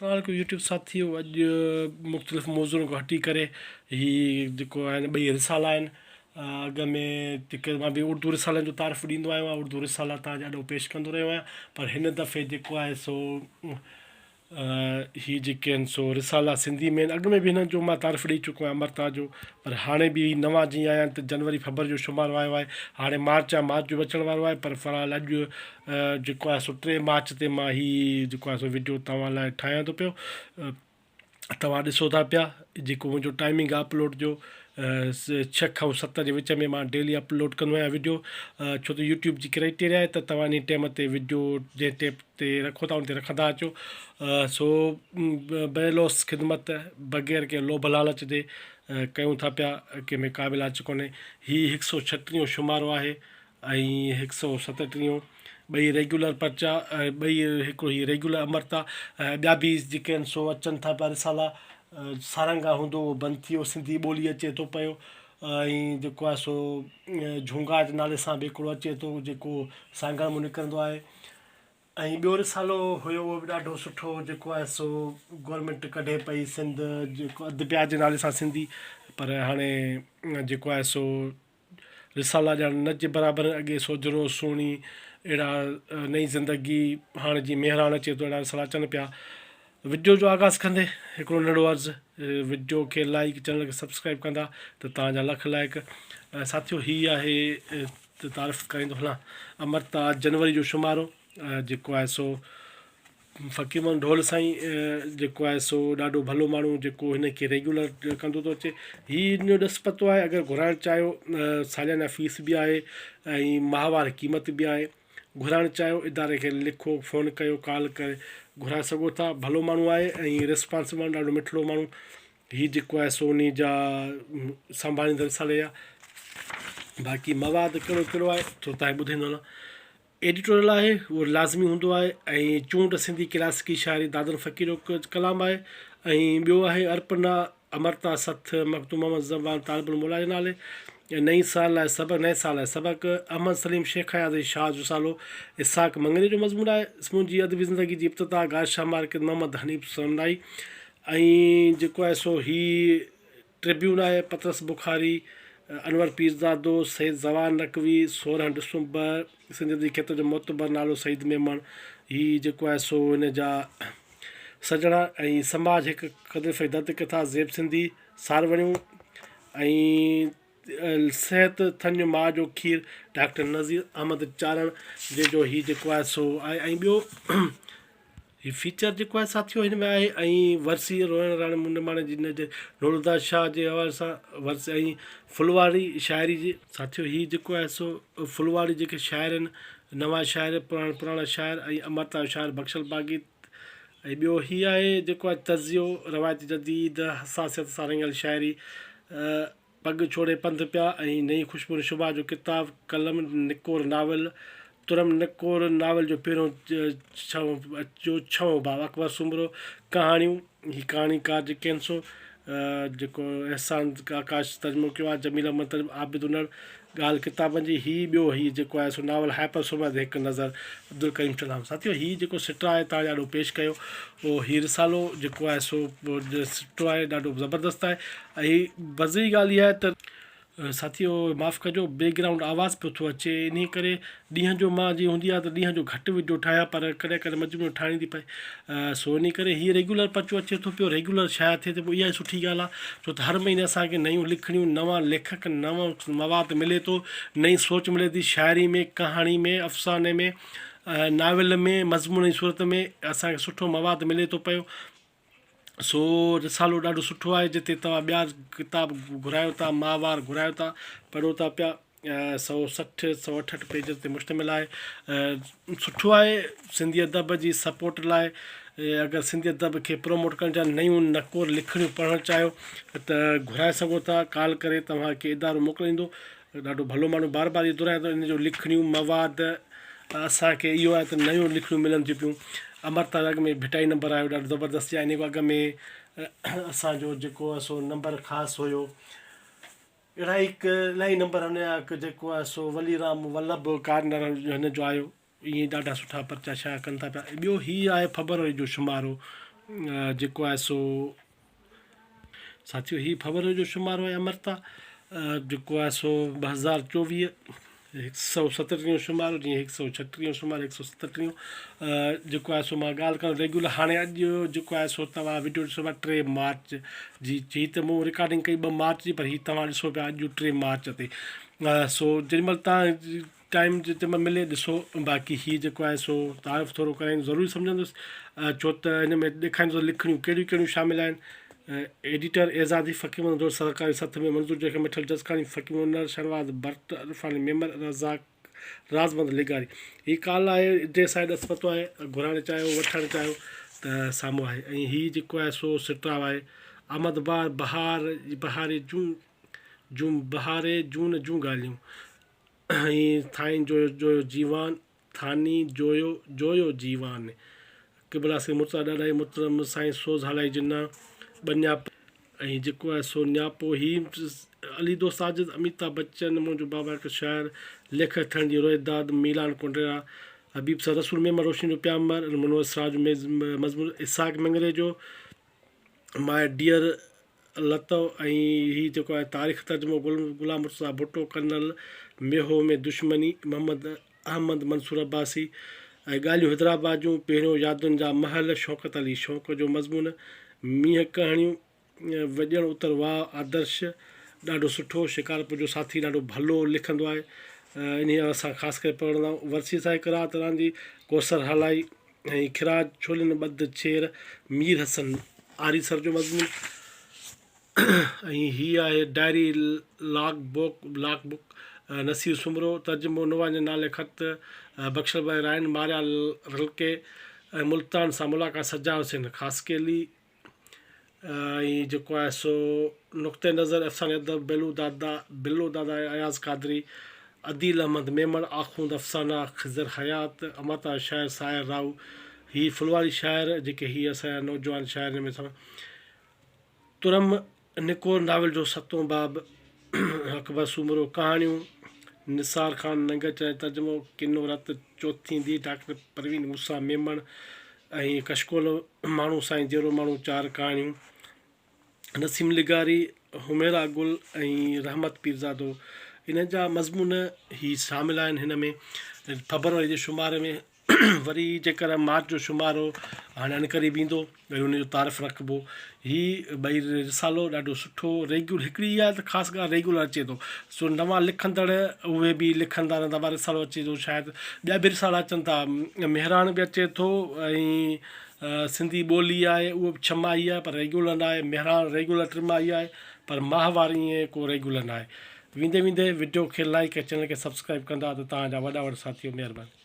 السلام عليڪم يوٽيوب ساٿيو اڄ مختلف موضوعن کان هٽي ڪري هي جيڪو آهن ٻئي رسالا آهن اڳ ۾ جيڪي مان به اردو رسالن جو تعارف ڏيندو آيو آهيان اردو رسالا تان جي آڏو پيش ڪندو رهيو آهيان پر هن دفعي جيڪو آهي سو هي جيڪي آهن سو رسالا سنڌي ۾ آهن اڳ ۾ به هنن جو مان تعارف ڏئي چڪو آهيان امرتا جو پر هاڻي به هي نوان جيئن آيا آهن ته جنوري فبروري جو شمارو آيو آهي هاڻي مارچ آهي مارچ جو به اچڻ وارو آهي پر في الحال اڄ جيڪو آهي سو 3 مارچ تي مان هي جيڪو آهي سو وڊيو توهان لاء ٺاهيان ٿو پيو توهان ڏسو ٿا پيا جيڪو منهنجو ٽائمنگ آهي اپلوڊ جو 6 کان 7 جي وچ ۾ مان ڊيلي اپلوڊ ڪندو آهيان وڊيو ڇو ته يوٽيوب جي ڪرائيٽيريا آهي ته توهان انهي ٽائيم تي وڊيو جنهن ٽيپ تي رکو ٿا ان تي رکندا اچو سو بيلوس خدمت بغير ڪنهن لوڀ لالچ جي ڪيون ٿا پيا ڪنهن ۾ ڪا به لالچ ڪونهي هي هڪ سو ڇٽيهون شمارو آهي ۽ هڪ سئو ستٽيهون ٻئي ريگيولر پرچا ۽ ٻئي هڪڙو هي ريگيولر امرتا ۽ ٻيا به جيڪي آهن سو اچن ٿا پيا رسالا سارنگا هوندو اهو بند ٿي ويو سنڌي ٻولي اچي ٿو پيو ۽ جيڪو آهي سو جهونگار جي نالي سان به هڪڙو اچي ٿو جيڪو سانگهڙ مان نڪرندو آهي ۽ ٻيو رسالو هيو اهو به ڏاڍو سٺو جيڪو آهي سو گورنمينٽ ڪڍي پئي سنڌ جيڪو ادبيات جي نالي سان سنڌي پر هاڻي جيڪو آهي سو رسالا ڄڻ نه جي برابر اڳي سوجهرو، سهڻي، اهڙا نئين زندگي، هاڻ جيئن مهراڻ اچي ٿو اهڙا رسالا اچن پيا. وڊيو جو آغاز ڪندي هڪڙو ننڍڙو عرض وڊيو کي لائيڪ چينل کي سبسڪرائيب ڪندا ته توهان جا لک لائق. ساٿيو هي آهي تعارف ڪرائيندو هلان امرتا جنوري جو شمارو جيڪو آهي سو فقير محمد ڍول سائين جيڪو آهي سو ڏاڍو ڀلو ماڻهو جيڪو هن کي ريگيولر ڪندو ٿو اچي هي ان جو ڏس پتو آهي اگر گهرائڻ چاهيو ساليانه فيس به آهي ۽ ماهوار قيمت به آهي گهرائڻ چاهيو اداري کي لکو فون ڪيو ڪال ڪري گهرائي سگهو ٿا ڀلو ماڻهو آهي ۽ ريسپانس ماڻهو ڏاڍو مٺڙو ماڻهو هي جيڪو آهي سو انهي جا سنڀاليندڙ رسالي جا باقي مواد ڪهڙو ڪهڙو آهي ٿورو تان ٻڌائيندو هلان ايڊيٽوريل آهي اهو لازمي هوندو آهي ۽ چونڊ سنڌي ڪلاسيڪي شاعري دادن فقير جو ڪلام آهي ۽ ٻيو آهي ارپنا امرتا سٿ مخدوم محمد زمان طالب الموليٰ جي نالي نئين سال لاء سبق نئين سال لاء سبق احمد سليم شيخ اياز ۽ شاهه جو رسالو اسحاق مڱريي جو مضمون آهي منهنجي ادبي زندگي جي ابتدا گادشاهه مارڪيٽ محمد حنيف سرندائي ۽ جيڪو آهي سو هي ٽربيون آهي، پطرس بخاري، انور پيرزادو، سيد زوار نقوي، 16 ڊسمبر، سنڌ ادبي کيتر جو معتبر نالو سعيد ميمڻ، هي جيڪو آهي سو هن جا سڄڻ ۽ سماج هڪ قدر في درد ڪٿا، زيب سنڌي، ساروڻيون ۽ صحت ٿڃ ماء جو کير، ڊاڪٽر نذير احمد چارڻ جنهن جو هي جيڪو آهي سو آهي ۽ ٻيو هي فيچر جيڪو آهي ساٿيو هن ۾ آهي ۽ ورسي روئڻ راڻي منڊ ماڻي جي نظر نورالهديٰ شاهه جي حوالي سان ورسي ۽ ڦلواڙي شاعري جي ساٿيو هي جيڪو آهي سو ڦلواڙي جيڪي شاعر آهن نوان شاعر پراڻا پراڻا شاعر ۽ امرتا جو شاعر بخشل باغي ۽ ٻيو هي آهي جيڪو آهي تجزيو روايتي جديد حساسيت سان رڱيل شاعري پڳ ڇوڙي پنڌ پيا ۽ نئين خوشبو شبا جو ڪتاب قلم نڪور ناول ترم نڪور ناول جو پهريون ڇهون جو ڇهون باب اڪبر سومرو ڪهاڻيون هي ڪهاڻيڪار جيڪي آهن سو جيڪو احسان آڪاش ترجمو ڪيو آهي جميل احمد ترجمو عابد انڙ ڳالهه ڪتابن جي هي ٻيو هي جيڪو آهي سو ناول هائپر سوما تي هڪ نظر عبدالڪريم چنام ساٿيو هي جيڪو سٽ آهي توهان جي آڏو پيش ڪيو اهو هي رسالو جيڪو آهي سو سٽو آهي ڏاڍو زبردست آهي ۽ مزي جي ڳالهه اها آهي ته ساٿيو معاف ڪجو بيڪ گرائونڊ آواز پيو ٿو اچي انهي ڪري ڏينهن جو مان جي هوندي آهي ته ڏينهن جو گهٽ وڊيو ٺاهيان پر ڪڏهن ڪڏهن مجبوري ٺاهڻي ٿي پئي سو انهي ڪري هي ريگيولر پرچو اچي ٿو پيو ريگيولر شايع ٿئي ٿو پيو اها ئي سٺي ڳالهه آهي ڇو ته هر مهيني اسان کي نيون لکڻيون نوان ليکڪ نئون مواد ملي ٿو نئين سوچ ملي ٿي شاعري ۾ ڪهاڻي ۾ افساني ۾ ناول ۾ مضمون جي صورت ۾ اسان کي سٺو مواد ملي ٿو پيو سو رسالو ڏاڍو سٺو آهي جتي توهان ٻيا ڪتاب گهرايو ٿا ماهوار گهرايو ٿا پڙهو ٿا پيا 160 168 پيجز تي مشتمل آهي سٺو آهي سنڌي ادب جي سپورٽ لاء اگر سنڌي ادب کي پروموٽ ڪرڻ چاهيو نيون نڪور لکڻيون پڙهڻ چاهيو ته گهرائي سگهو ٿا ڪال ڪري توهان کي ادارو موڪليندو ڏاڍو ڀلو ماڻهو بار بار اهو دهرايان ٿو ان جو لکڻيون مواد اسان کي اهو آهي ته نيون لکڻيون ملن ٿيون پيون امرتا اڳ ۾ ڀٽائي نمبر آيو ڏاڍو زبردست يا ان کان اڳ ۾ اسان جو جيڪو آهي سو نمبر خاص هيو اهڙا ئي هڪ الاهي نمبر هن جا جيڪو آهي سو ولي رام ولڀ ڪارنر هن جو آيو ائين ڏاڍا سٺا پرچا شايع ڪن ٿا پيا ۽ ٻيو هي آهي فبروري جو شمارو جيڪو آهي سو ساٿيو هي فبروري جو شمارو آهي امرتا جيڪو آهي سو 2024 هڪ سئو ستٽيهون شمارو جيئن هڪ سئو ڇٽيهون شمارو هڪ سئو ستٽيهون جيڪو آهي سو مان ڳالهه ڪران ريگيولر هاڻي اڄ جيڪو آهي سو توهان وڊيو ڏسو پيا ٽي مارچ جي هي ته مون رڪارڊنگ ڪئي ٻه مارچ جي پر هي توهان ڏسو پيا اڄ ٽي مارچ تي سو جيڏي مهل توهان ٽائيم جتي مهل ملي ڏسو باقي هي جيڪو آهي سو تعارف ٿورو ڪرائين ضروري سمجهندس ڇو ته هن ۾ ڏيکاريندس لکڻيون ڪهڙيون ڪهڙيون شامل آهن ايڊيٽر اعزازي فقير محمد دوست سرڪاري سٿ ۾ منظور جيکي مٺل جسڪاڻي فقير محمد شھنواز ڀرٽ عرفاني ميمڻ رزاق رازمند لغاري هي ڪال آهي ڊريس آهي ڏس پتو آهي گهرائڻ چاهيو وٺڻ چاهيو ته سامهون آهي ۽ هي جيڪو آهي سو سٽراء آهي آمد بار بهار بهاري جون جون بهاري جون جون ڳالهيون ۽ ٿائين جويو جويو جيوان، ٿاني جويو جويو جيوان، قبلا سين مرتضيٰ ڏاڏاهي محترم سائين سوز هالائي جنا ٻه نياپا. ۽ جيڪو آهي سو نياپو هي علي دوست عاجز، اميتاڀ بچن، منهنجو بابا هڪ شاعر، ليکڪ ٿيڻ جي روئداد، ميلان ڪونڊيرا، حبيب سر، رسول ميمڻ روشني جو پيامبر، منور سراج مضمون، اسحاق مڱريجو، my dear لتو ۽ هي جيڪو آهي تاريخ ترجمو غلام مرتضيٰ ڀٽو، ڪرنل ميهو ۾ دشمني، محمد احمد منصور عباسي ۽ ڳالهيون حيدرآباد جون، پهريون يادن جا محل، شوڪت علي شوق جو مضمون، مينهن ڪهاڻيون، وڄڻ اتر واء، آدرش ڏاڍو سٺو، شڪارپور جو ساٿي ڏاڍو ڀلو لکندو آهي، انهيء اسان خاص ڪري پڙهندا آهيون، ورسيء سان هڪ رات رهندي، ڪوثر هالائي ۽ خراج ڇولين ٻڌ ڇير، مير حسن آريسر جو مضمون ۽ هي آهي diary log book, log book, Naseer Soomro, ترجمو نوان جي نالي خط، بخشل ڀائي رائن، ماريا رلڪي ۽ ملتان سان ملاقات سجاد حسين خاصخيلي ۽ جيڪو آهي سو نقطه نظر افساني ادب بلو دادا بلو دادا اياز قادري، عديل احمد ميمڻ، آخوند افسانا، خضر حيات، امرتا شاعر ساحر راهو، هي ڦلواري شاعر جيڪي هي اسان جا نوجوان شاعر هن ۾ سان ترم نڪور ناول جو ستون باب اڪبر سومرو ڪهاڻيون نثار خان ننگچ ۽ ترجمو ڪنو رت چوٿين ڌيء ڊاڪٽر پروين موسيٰ ميمڻ ۽ ڪشڪول ماڻهو سائين جهڙو ماڻهو چار ڪهاڻيون نسيم لغاري، حميرا گل ۽ رحمت پيرزادو انهن جا مضمون هي شامل آهن هن ۾ فبروري جي شماري ۾ وري جيڪر مارچ جو شمارو هاڻي عنقريب ايندو وري ان جو تعارف رکبو هي ٻئي رسالو ڏاڍو سٺو ريگيولر هڪڙي اها ته خاص ڳالهه ريگيولر اچي ٿو سو نوان لکندڙ اهي به لکندا رهندا ٻا رسالو اچي ٿو شايد ٻيا به رسالا اچن ٿا مهراڻ به اچي ٿو ۽ سنڌي ٻولي آهي اهو به ڇهه ماهي آهي پر ريگيولر نه آهي مهراڻ ريگيولر ٽي ماهي آهي پر ماهوار ائين ڪو ريگيولر نه آهي ويندي ويندي وڊيو کي لائڪ ۽ چينل کي سبسڪرائب ڪندا ته توهان جا وڏا وڏا ساٿيو مهرباني.